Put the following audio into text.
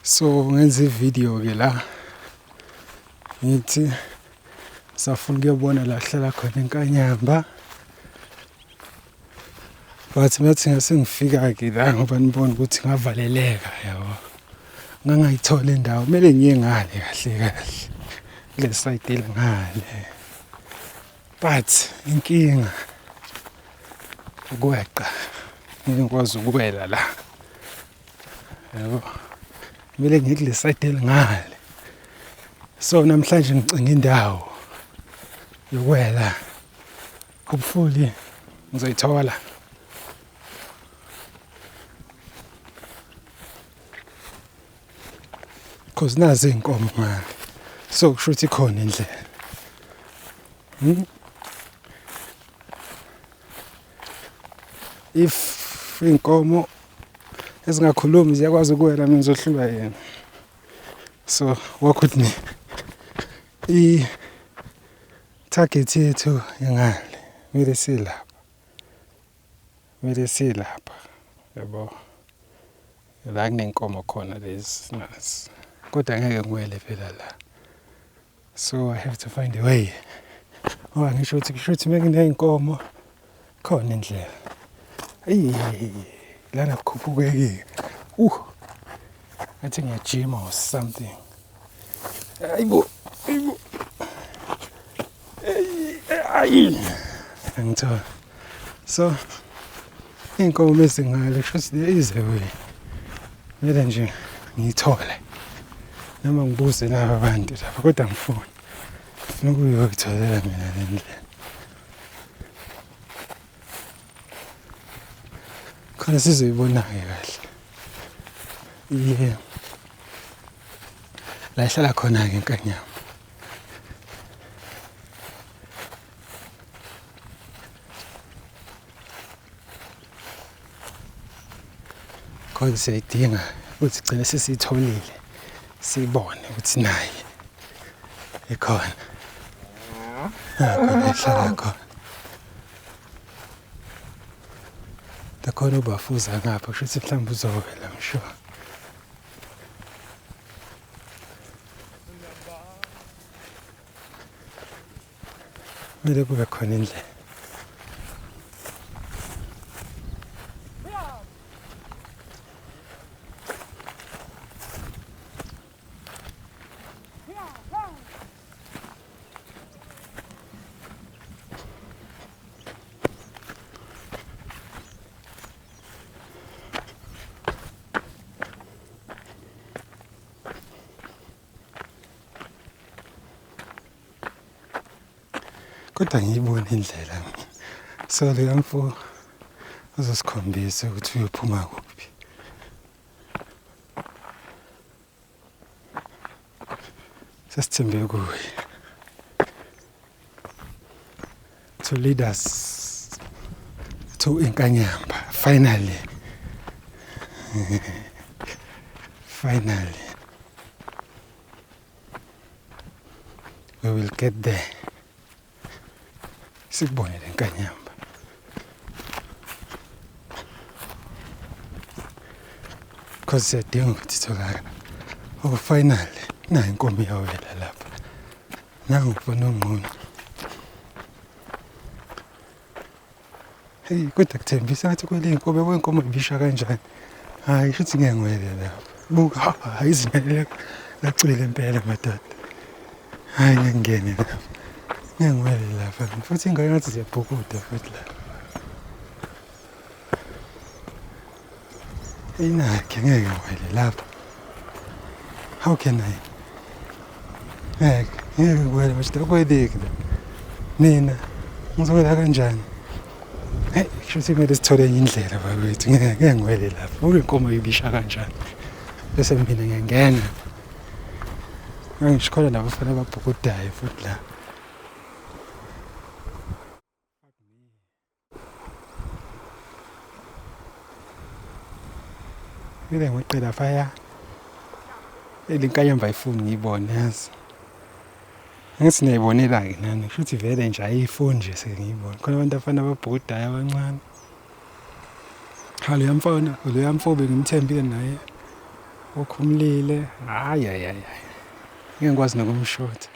So ngenza ivideo ke la ngithi safuna ukuyobona la kuhlala khona inkanyamba. But ngathi ngase ngifika-ke la ngoba nibona ukuthi ngavaleleka yabo. Ngangayithola indawo kumele ngiye ngale kahle kahle kule side ngale. But inkinga ukweqa ngeke ngikwazi ukuwela la yabo, kumele ngiye kule side elingale. So namhlanje ngicinga indawo yokwela, hopefully ngizoyithola. Cause nazi iy'nkomo ngale, so kusho ukuthi ikhona indlela. If iy'nkomo ezingakhulumi ziyakwazi ukuwela, mina ngizohlulwa yena. So walk with me. I-target yethu ingale, kumele silapha, kumele silapha yabo. La kunenkomo khona lezi nazi, kodwa ngeke ngiwele phela la. So I have to find a way. Ngoba ngisho ukuthi kusho ukuthi mekuney'nkomo khona indlela. Eyi lana kukhuphukekile. Ngathi ngiyajima or something. Ayibo, ayibo. Ayi. Angithola. So iy'nkomo mezingale kusho ukuthi there is a way. Kumele nje ngiyithole. Noma ngibuze laba bantu lapha kodwa ngifuni. Ngifuna ukuyotholela mina le ndlela. Khona sizoyibona-ke kahle. Yeah. La ihlala khona-ke inkanyamba. Khona siyayidinga ukuthi gcine sesiyitholile siyibone ukuthi naye ikhona. Nakhona ihlala khona. Nakhona ubafuza ngapha kusho ukuthi mhlawumbe uzowela I'm sure. Kumele kube khona indlela. Kodwa ngiyibona indlela mina. So leya mfo uzosikhombisa ukuthi uyophuma kuphi. Sesithembe kuye to lead us to Inkanyamba finally. Finally we will get there. Sikubone le nkanyamba. Because siyadinga ukuthi itholakale. Oh finally nayi inkomo iyawela lapha. Nangu mfana ongqono. Hey kodwa kuthembisa ngathi kwele inkomo yabo inkomo ibisha kanjani. Hayi shuthi ngeke ngiwele lapha. Buka hayi izinga lacwile impela madoda. Hayi ngeke ngingene lapha. Ngeke ngiwele lapha. Futhi ingane ngathi ziyabhukuda futhi la. Inakhe ngeke ngiwele lapha. How can I? Ngeke, ngeke ngiwele manje akweleki la. Mina ngizowela kanjani? Hey, kusho ukuthi kumele sithole enye indlela bakwethu. Ngeke ngeke ngiwele lapha. Buka inkomo ibisha kanjani. Bese mina ngiyangena. Ngisho khona nabafana ababhukudayo futhi la. Kumele ngiweqe laphaya. Le nkanyamba ayifuni ngiyibone yazi. Angithi niyayibonela-ke nani, kusho ukuthi vele nje ayifuni nje sengiyibona. Khona abantu abafana ababhukudayo abancane. Ha loya mfana, loya mfo bengimthembile naye. Ukhumulile. Hayi hayi hayi. Ngeke ngikwazi nokumshutha.